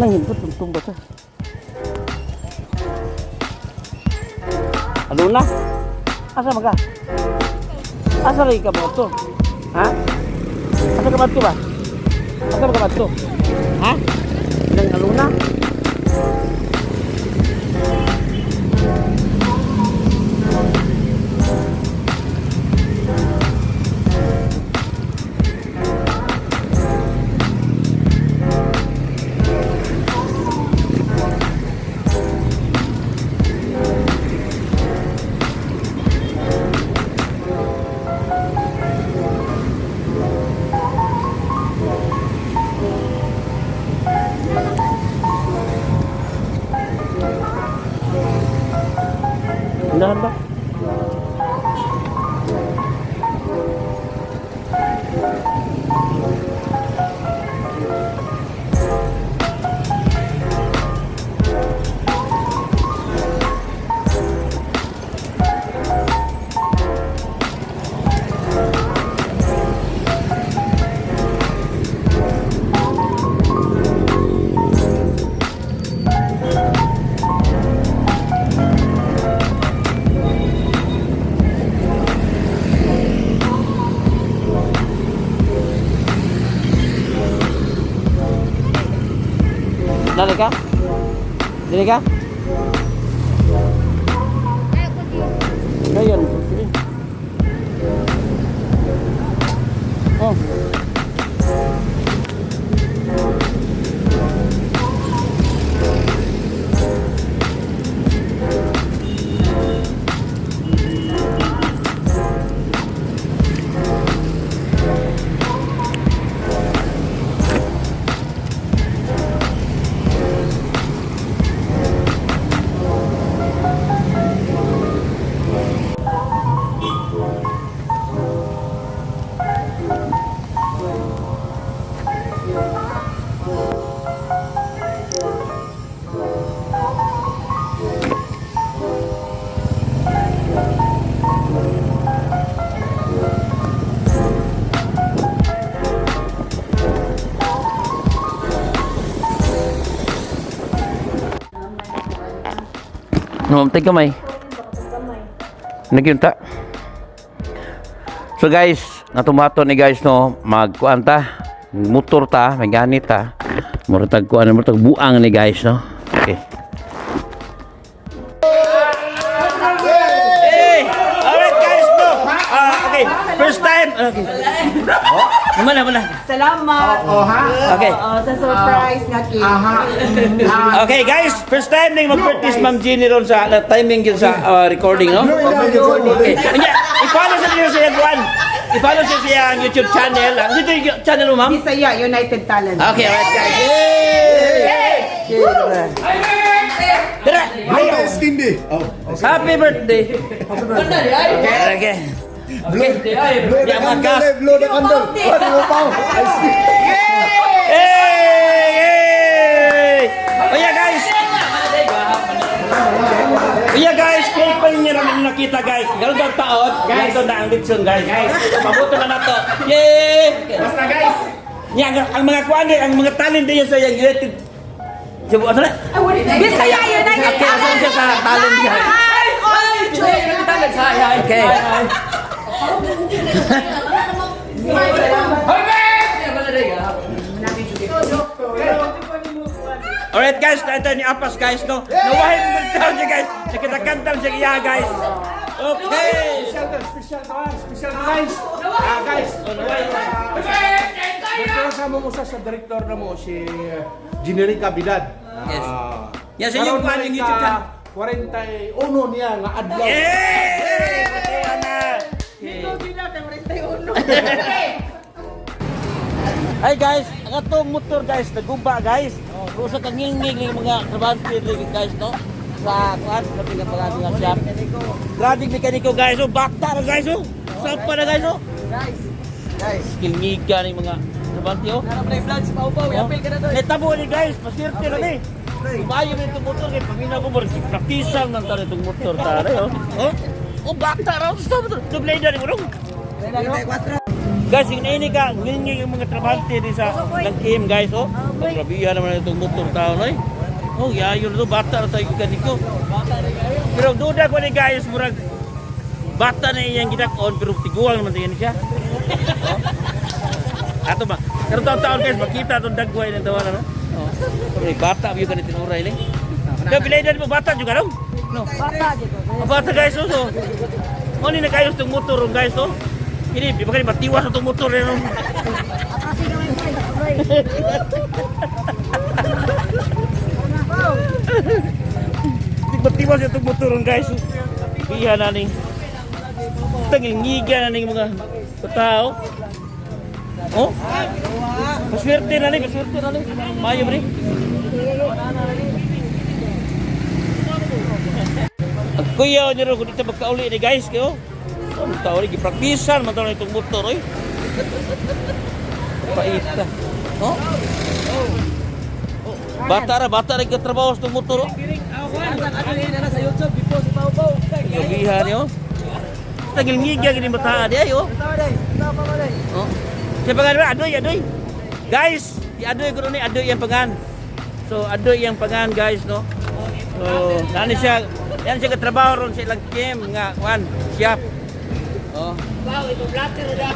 Nangindot tumba ta. Aluna? Asa man ka? Asa lagi ka mo to? Ha? Asa ka ba ba? Asa ka ba to? Ha? Nang aluna? Tindahan ba? Dali ka? Dali ka? Ngayon, sige. Oh. No, tay kamay. Nagyunta. So guys, natumato ni guys no, magkuan ta, motor ta, may ganit ta. Mura tag kuan, mura tag buang ni guys no. Okay. Hey! Alright guys, no. Ah, okay. First time. Okay. Oh, mana mana. Salamat. Okay. Oo, sa surprise nga cake. Okay guys, first time ning mag-practice Ma'am Jenny ron sa na timing yun sa recording no. Okay. Anya, i-follow sa niyo sa kuan. I-follow sa siya ang YouTube channel. Ang YouTube channel mo, ma'am? Bisaya United Talent. Okay, alright guys. Yay! Tara! Blow the Oh, Happy birthday! Okay. Okay. blow the Yeah, mga candle, gas. eh, blow the candle. Oh, di mo pa. Hey! Hey! Oh yeah, guys! Oh yeah, guys! Kung pa ninyo naman nakita, guys. Ganun daw taon. Ganito na ang litson, guys. Guys, pabuto na nato. Yay! Basta guys. Nya, ang mga kuan ang mga talent din sa yung United. Cebu, ano na? Bisaya United Okay, asan siya sa talent niya? Hi! On YouTube. Okay. Alright guys, ito ni Apas guys, no? Nawahin mo daw siya guys. Nakita-kantal siya iya guys. Okay. Special to, special to guys. Ah, guys. Kasama mo sa director na mo si Generica Bidad. Yes. Ah, Yes, yun yung karon plan, yung YouTube channel. 41 niya nga adlaw. Yay! Ana. Hi guys, ang atong motor guys, naguba guys. Oh, sa kanginging ng mga trabante guys, no? Sa kuan sa pinakapangalan nga shop. Grabe mekaniko guys, oh, bakta na guys, oh. Sapa na guys, oh. Guys, guys. Kilngiga ng mga trabante, oh. Oh. Netabo ni guys, paswerte na ni. Kumayo na itong motor kay pamina ko mo praktisan lang tayo itong motor tara oh. Oh, oh bakta raw sa motor. Dubleda ni mo dong. Guys, yung naini ka, nginging yung mga trabahante din sa ng KM, guys, oh. Grabihan naman itong motor tao, noy. Oh, yayon to, bata na tayo ganito. Pero duda ko ni guys, murag bata na iyang gidakon pero tiguang naman tingin siya. Oh. Ato ba? Pero taon-taon guys, makita itong dagway ng tawanan, no? Oh. Pero bata ba yung ganito tinuray, ni? Kaya bilay mo bata juga no? No. Bata dito. Ang bata guys, oh, so. Mo ni nagayos tong motor ron, guys, oh. Kini, di ba kani matiwas itong motor eh, no? Atrasi gamay boy. Boy. Di matiwas itong motor ron, guys. Biya na ning. Tangil ngiga na ning mga tao. Oh. Paswerte na ni, paswerte na ni. Maayo ba ni? Ang kuya ni ro kung dito magkauli ni guys kayo. Ang tao ni gipraktisan man taon itong motor oy. Paita. Oh. Bata ra katrabaho sa itong motor. Oh. Gabihan niyo. Tagil ngigya gini bataan di ay oh. Oh. Siya pangan ba? Adoy, adoy. Guys, di adoy ko ni adoy yang pangan. So adoy yang pangan guys no. So nani siya, yan siya katrabaho ron sa ilang team nga kuan, shop. Oh. Wow, ito blatter na.